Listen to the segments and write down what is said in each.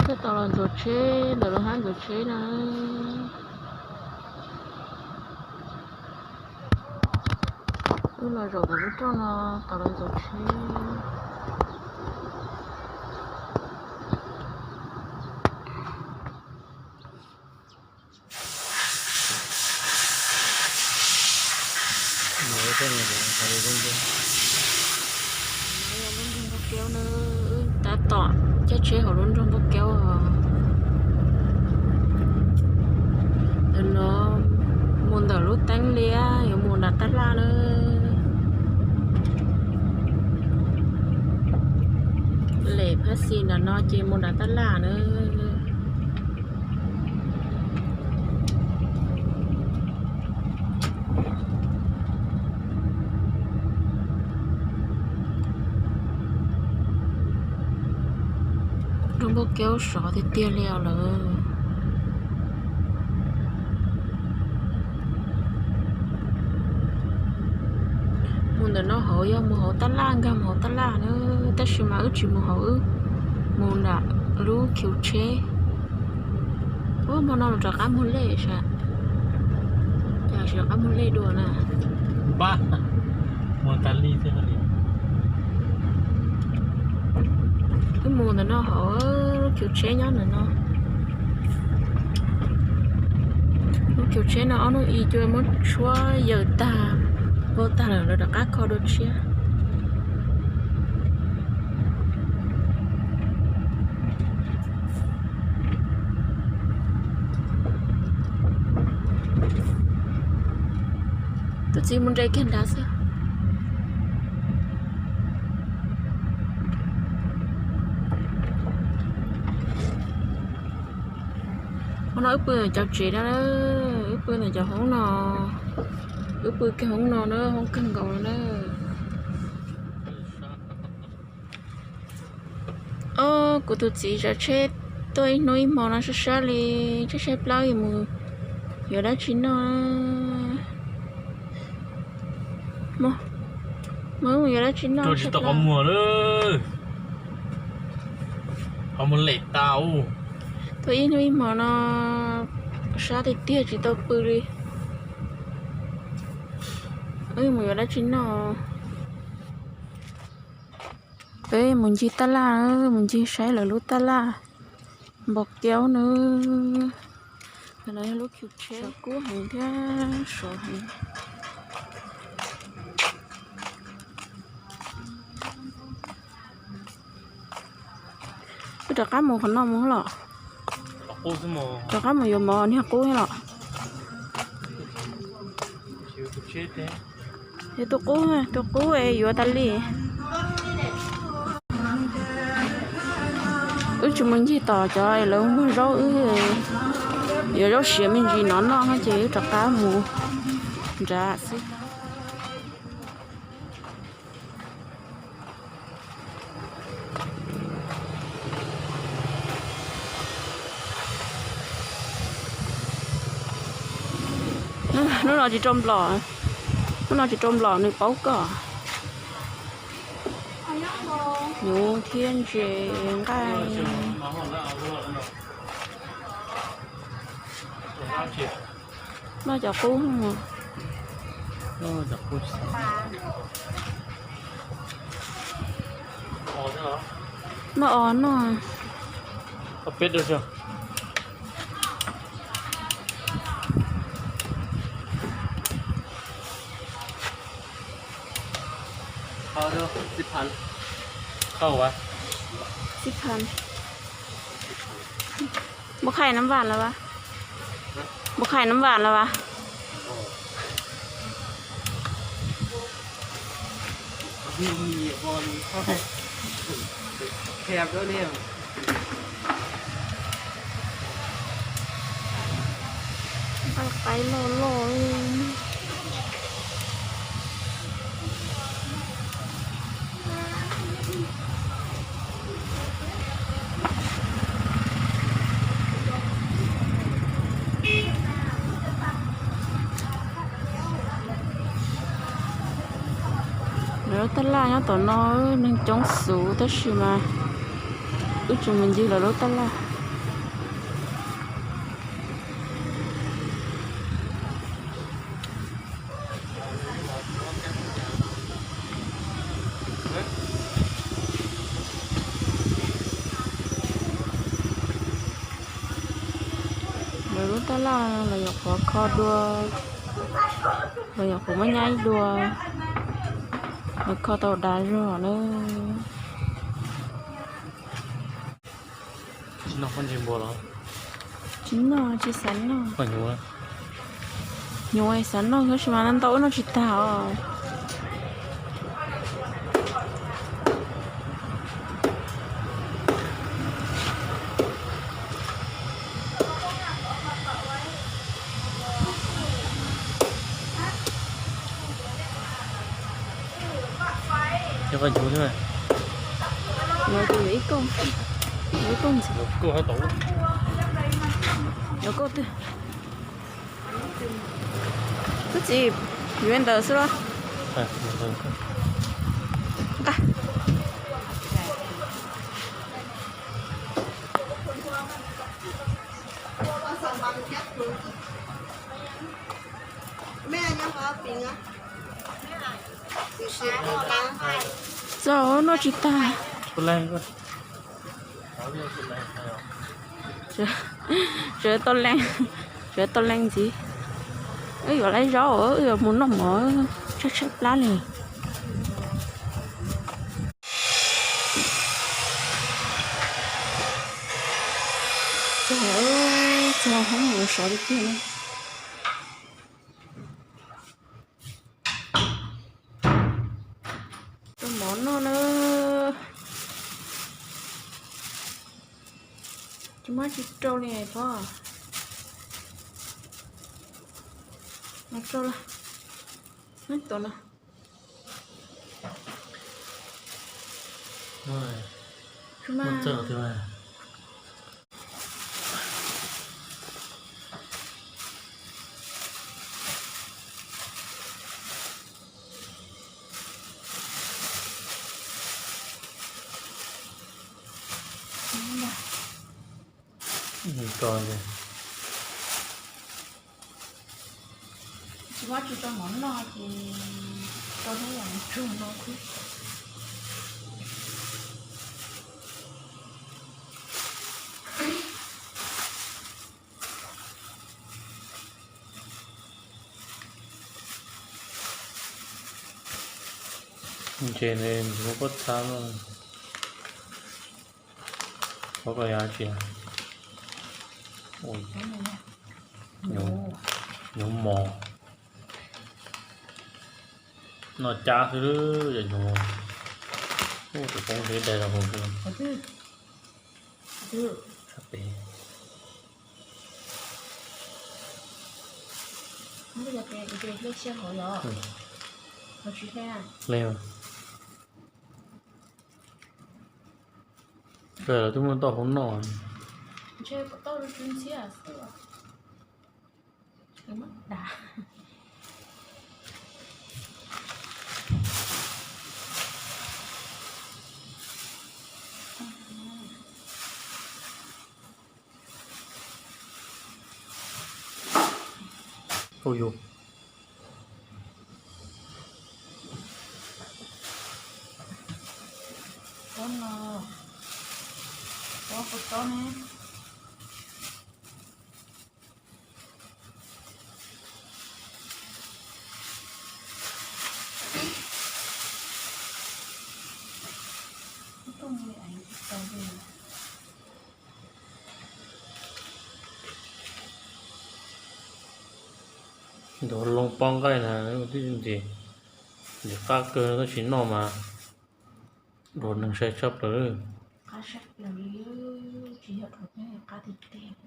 Peb tau los ntxuav tsheb ntawm lub hab ntxuav tsheb na. Wb los zaum ntawm lub rooj no tau los ntxuav tsheb. Lub nroog Npauj Kaub na, wb tab tom caij tsheb hauv lub nroog Npauj Kaub os. Ntawm no mus ntawm lub teeb liab yuav mus nram tab laj na. Lem phab xis nram no ces mus nram tab laj na. Nroog Npauj Kaub sov tiag tiag li os lawm. Mus ntawm no hauv yog mus hauv tab laj, nkag mus hauv tab laj na, tab sis mas wb tsis mus hauv, wb mus nram lub khiv tsheb. Ub, hmo no lawv rov qab muag lej sas, cas tsis rov qab muag lej dua na. Wb mus ntawm no hauv lub khiv tsheb nyob ntawm no. Lub khiv tsheb no ob hnub ib cua muab tshuab yaws tag, vau tag lawm lawv rov qab kho dua tshiab. Tus txiv mus nres kiag nrad xwb. Hmo no wb pw ntawm cov tsev na, wb pw ntawm cov hoob no, wb pw kiag hoob no na, hoob kawg nkaus no na. Ob, kuv tus txiv tsav tsheb tuaj ib hnub ib hmo no sab sab li, tshaib tshaib plab, mus yuav dab tsi noj. Mus, mus yuav dab tsi noj. Tsis tau qhov muag lawm, qhov muag lem tas ub. Tuaj ib hnub ib hmo no sab tiag tiag tsis tau pw li. Wb mus yuav dab tsi noj. Peb mus ncig tab laj, mus ncig saib lawv lub tab laj Npauj Kaub na. Ntawm no yog lub khiv tsheb, sov kub heev thiab sov heev. Wb rov qab mus qhov no mus los? Rov qab mus yuav mov niag qub los? Yog tus qub, tus qub es yuav tas li. Wb tsis mus ncig tom cov lawv muag zaub, wb yuav zaub siav me ntsis no noj ces wb rov qab mus nrad xwb. Hnub no tsis rau nplom, hnub no tsis rau nplom nws paub koj. Nyuv thiab ntses nqaij. Noj cov qub. Noj os noj. Ua khaij nam vam los vas? Ua khaij nam vam los vas? Qaib loj loj. Lawv lub taj laj nyob tom no neeg coob xwb tab sis mas wb tsis mus ncig lawv lub taj laj. Loj los nyuam qhuav kho dua, los nyuam qhuav muab nyab ib dua, los kho tau dav zog na. Tsis noj pob ntseg npua los? Tsis noj, tsis xav noj. Hnyuv, xav noj tab sis mas ntau ntau wb noj tsis tag os. Cov qos hnyuv thiab. No ces yuav ib kooj, yuav ib kooj ntxiv. Yuav kauj hab tau. Yuav kauj twg? Tub txiv, yuav ntawd xwb los? Nqa. Txog noj tsis tag. Tseem tau leej, tseem tau leej ntxiv. Wb yuav lawv zaub, wb yuav mus noj mov, tshaib tshaib plab li. Txog, txog hoob mus sov tiag tiag na. Rau mov noj na. Tsis muab tsis rau li pob. Mus rau lawm. Neb tuav no. Tsis muab txawj tiag. Tsis muab tsis rau mov noj ces rau hnub yam tsuag no xwb. Ntses ne, ntses muaj pob txha no. Pob koj yog tsi? Ui, nyuv mos. Noj cab xwb yog nyuv. Tus poob ntshe dai rau hauv xwb. Tshaj pem. Hle os. Kawg los twb muaj toj hauv noj. Kauj yug. Pob no, pob kua txob ne. Ntawm loo pob nqaij na, twb ntxim, ntxim qab kawg tab sis noj mas ua neeg sai tshaj plaws. Qab tshaj plaws li, tsis yog dhau, qab tiag tiag.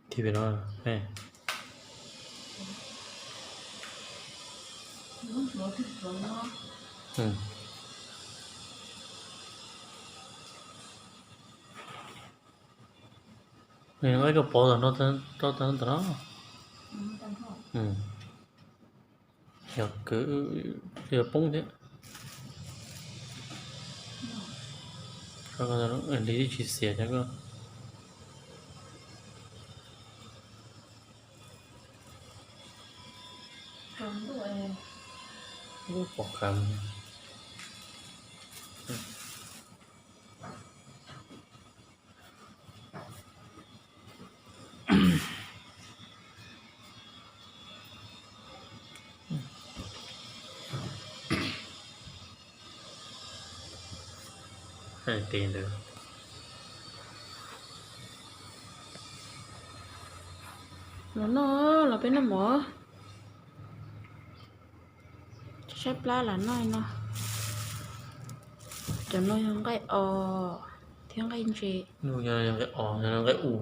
Tiv pem no, nqaij koj pov tau ntawm no. Yog kwv, yog poob thiab. Li tsis xiav cov koj. Pom khav. Tes ntawd. Los noj, los peb noj mov. Saib plab lam noj no. Cov no yog nqaij os thiab nqaij ntses. Nqaij os, nqaij u.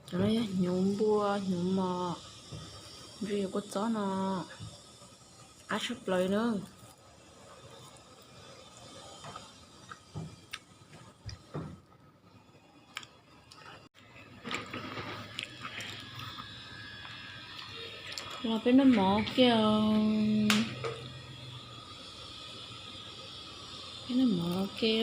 Cov no yog hnyuv npua, hnyuv mos, ntses kua txob no. Qab tshaj plaws na. Los peb noj mov ua ke, peb noj mov ua ke.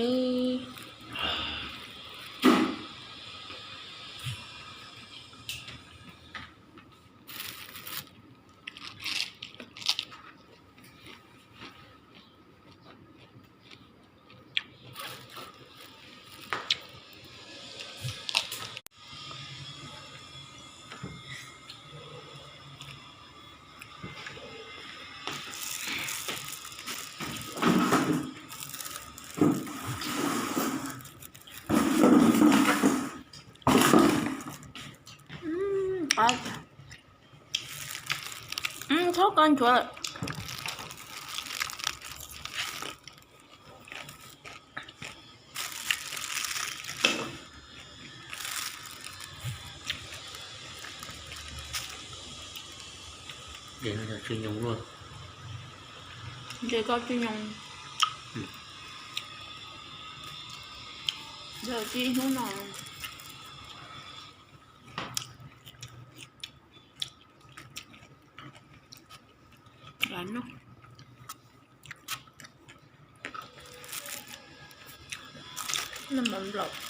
Thaub ko nchuav lawm. Ntses no yog tsis nyoos luaj. Ntses ko tsis nyoos. Yog tsis hnub no. Lam noj. Noj mov nplaum.